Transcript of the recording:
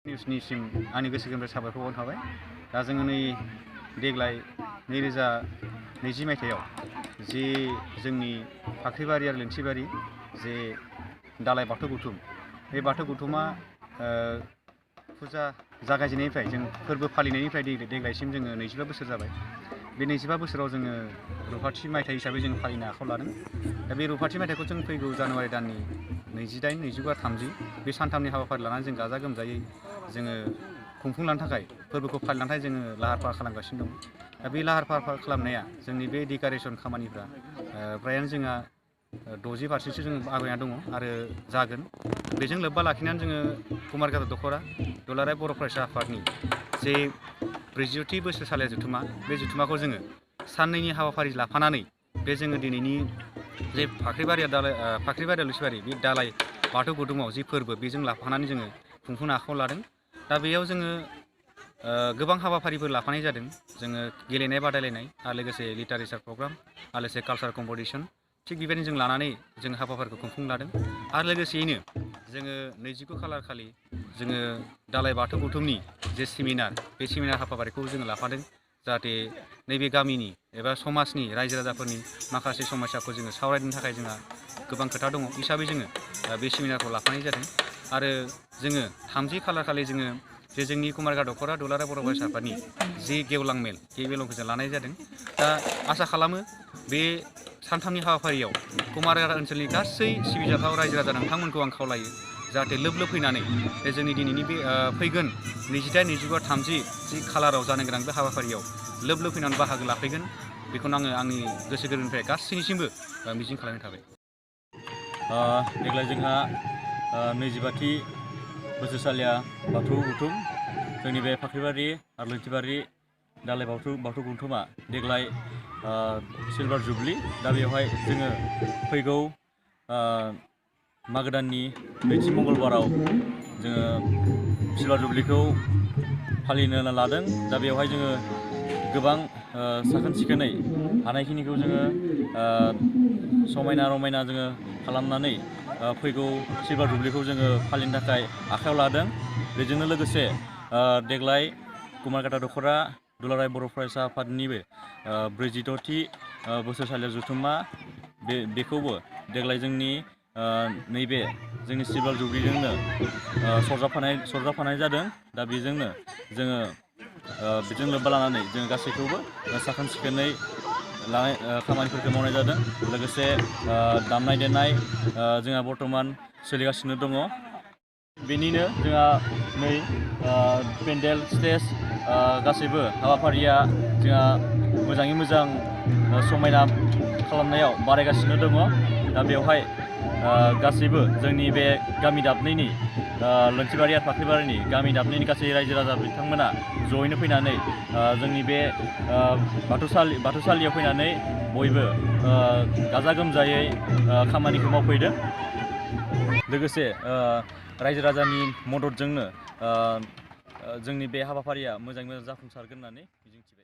निउसनिसिम आंनि गोसो गोरबोनिफ्राय साबायखर बावनाय थाबाय। दा जोङो नै देग्लाय 2020 मायथाइयाव जे जोंनि फाख्रिबारि आरो लोन्थिबारि जे दालाय बाथौ गौथुम, बे बाथौ गौथुमा फुजा जागायजेननायनिफ्राय जों फोरबो फालिनायनिफ्राय देग्लायसिम जोङो 25 बोसोर जाबाय। बे 25 बोसोराव जोङो रुफाथि मायथाइ हिसाबै जों फालिनो आखायाव लादों। दा बे रुफाथि मायथाइखौ जों फैगौ जानुवारि दाननि 28, 29 आरो 30 बे सानथामनि हाबाफारि लानानै जों गाजा गोमजायै जोङो खुंफुंलांनो थाखाय फोरबोखौ फालिनो थाखाय जोङो लाहार फाहार खालामगासिनो दं। दा बे लाहार फाहार खालामनाया जोंनि बे डेक'रेसन खामानिफ्रा फ्रायानो जोंहा 60% जोङो आवगायना दङ आरो जागोन। बेजों लोब्बा लाखिनानै जोङो कुमारघाटा दख'रा दुलाराय बर' फरायसा आफादनि जे 40थि बोसोरसालिया जथुम्मा, बे जथुम्माखौ जोङो साननैनि हाबाफारि लाफानानै बे जोङो दिनैनि जे फाख्रिबारि लोन्थिबारि बे दालाय बाथौ गौथुमाव जि फोरबो बेजों लाफानानै जोङो खुंफुंनो आखायाव लादों। दा बेयाव जोङो गोबां हाबाफारिफोर लाफानाय जादों। जोङो गेलेनाय बादायलायनाय आरो लोगोसे लिटारेचार प्रग्राम आरो लोगोसे कालचार कम्पिटिसन, थिग बेबायदिनो जों लानानै जों हाबाफारिखौ खुंफुं लादों। आरो लोगोसेयैनो जोङो 29 खालार खालि जोङो दालाय बाथौ गौथुमनि जे सेमिनार, बे सेमिनार हाबाफारिखौ जोङो लाफादों। जाहाथे नैबे गामिनि एबा समाजनि रायजो राजाफोरनि माखासे समस्याखौ जोङो सावरायनो थाखाय जोंहा गोबां खोथा दङ हिसाबै जोङो बे सेमिनारखौ लाफानाय जादों। आरो जोङो 30 खालार खालि जोङो जे जोंनि कुमारघाटा दख'रा दुलाराय बर' फरायसा आफादनि जि गेवलां मेल, बे मेलखौ जों लानाय जादों। दा आसा खालामो बे सानथामनि हाबाफारियाव कुमारघाटा ओनसोलनि गासै सिबिजाथाव रायजो राजा नोंथांमोनखौ आं खावलायो जाहाथे लोब लोब फैनानै बे जोंनि दिनैनि बे फैगोन 28, 29, 30 जि खालाराव जानो गोनां बे हाबाफारियाव लोब लोब फैनानै बाहागो लाफैगोन, बेखौनो आङो आंनि गोसो गोरबोनिफ्राय गासैनिसिमबो मिजिं खालामनाय थाबाय। देग्लाय जोंहा 25थि बोसोरसालिया बाथौ गौथुम, जोंनि बे फाख्रिबारि आरो लोन्थिबारि दालाय बाथौ गौथुमा देग्लाय सिलभार जुबलि। दा बेवहाय जोङो फैगौ मागो दाननि 2थि मंगलबाराव जोङो सिलभार जुबलिखौ फालिनो लादों। दा बेवहाय जोङो गोबां साखोन सिखोनै हानायखिनिखौ जोङो समायना रमायना जोङो खालामनानै फैगौ सिलभार जुबलिखौ जोङो फालिनो थाखाय आखायाव लादों। बेजोंनो लोगोसे देग्लाय कुमारघाटा दख'रा दुलाराय बर' फरायसा आफादनिबो 46थि बोसोरसालिया जथुम्मा, बेखौबो देग्लाय जोंनि नैबे जोंनि सिलभार जुबलिजोंनो सरजाबफानाय जादों। दा बेजोंनो जोङो बेजों लोब्बा लानानै जोङो गासैखौबो साखोन सिखोनै खामानिफोरखौ मावनाय जादों। लोगोसे दामनाय देनाय जोंहा बर्थमान सोलिगासिनो दङ। बेनिनो जोंहा नै पेन्डेल, स्टेज गासैबो हाबाफारिया जोंहा मोजाङै मोजां समायना खालामनायाव बारायगासिनो दङ। दा बेवहाय गासैबो जोंनि बे गामि दाबनैनि लोन्थिबारि आरो फाख्रिबारिनि गामि दाबनैनि गासै रायजो राजा बिथांमोना जयैनो फैनानै जोंनि बे बाथौसालियाव फैनानै बयबो गाजा गोमजायै खामानिखौ मावफैदों। लोगोसे रायजो राजानि मददजोंनो जोंनि बे हाबाफारिया मोजाङै मोजां जाफुंसारगोन होननानै मिजिंथिबाय।